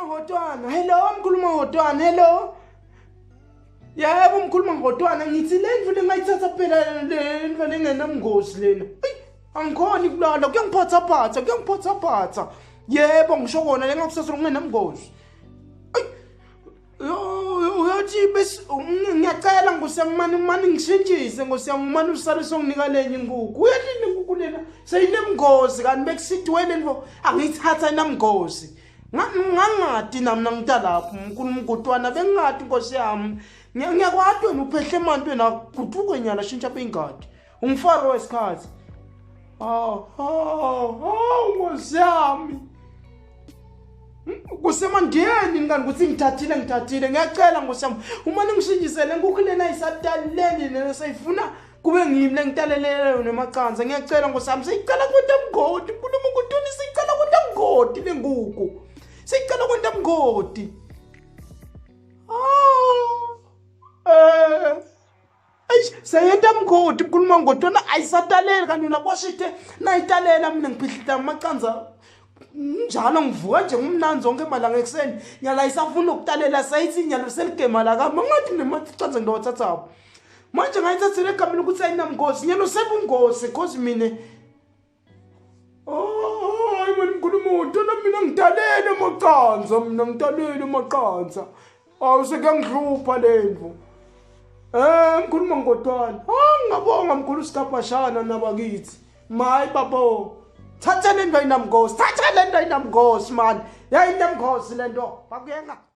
Ngotwana, hello mkhuluma Ngotwana, hello. Yebo mkhuluma Ngotwana, ngithi le ndlu lengayithatha phela le ndlu lengenamngozi lena. Eyi, angikhoni kulala, kuyangiphathaphatha, kuyangiphathaphatha. Yebo ngisho kona lengakusasa kungenamngozi. Uyothi bese ngiyacela nkosi yami mani mani ngishintshise nkosi yami mani usale songinika lenye inkukhu. Uyalini inkukhu lena seyinemngozi kanti bekusithi wena nto angiyithatha inamngozi. Ngangati nami nangitalapho mkhulu mgutwana bengingati nkosi yami. Ngiyakwati wena uphehle emanti wena gutuke nyala shintsha beyingadi. Ungifaro wesikhathi. Oh, oh, oh nkosi yami. Kusemandiyeni ngani ukuthi ngithathile ngithathile ngiyacela nkosi yami uma ningishintshisele inkukhu lena isataleli lena seyifuna kube ngimi lengitalelele yona emacansa ngiyacela nkosi yami seyicela kwenta mgodi nkulumo kutoni seyicela kwenta mgodi le nkukhu seyicela kwenta mgodi. Oh, eh. Eish seyenta mgodi mkhuluma ngotona ayisataleli kanti mina kwashite nayitalela mina ngiphihlita amacanza njalo ngivuka nje ngumnandi zonke malanga ekuseni nyala ayisafuni ukutalela sayithi nyalo seligema la kami ngathi mina amacanza ngiwathathapho manje ngayithathela egameni ukuthi ayinamngozi nyalo sebungozi cause mina. Hayi wena mkhulu umuntu na mina ngidalele amaqansa mina ngidalele amaqansa. Awu sekuyangihlupha lendlu. Eh mkhulu Mangotwana. Ah ngabonga mkhulu Sigabhashana nabakithi. Mayi babo. Thatha lento ayinamgosi. Thatha lento ayinamgosi man. Yayinamgosi lento. Bakuyenga.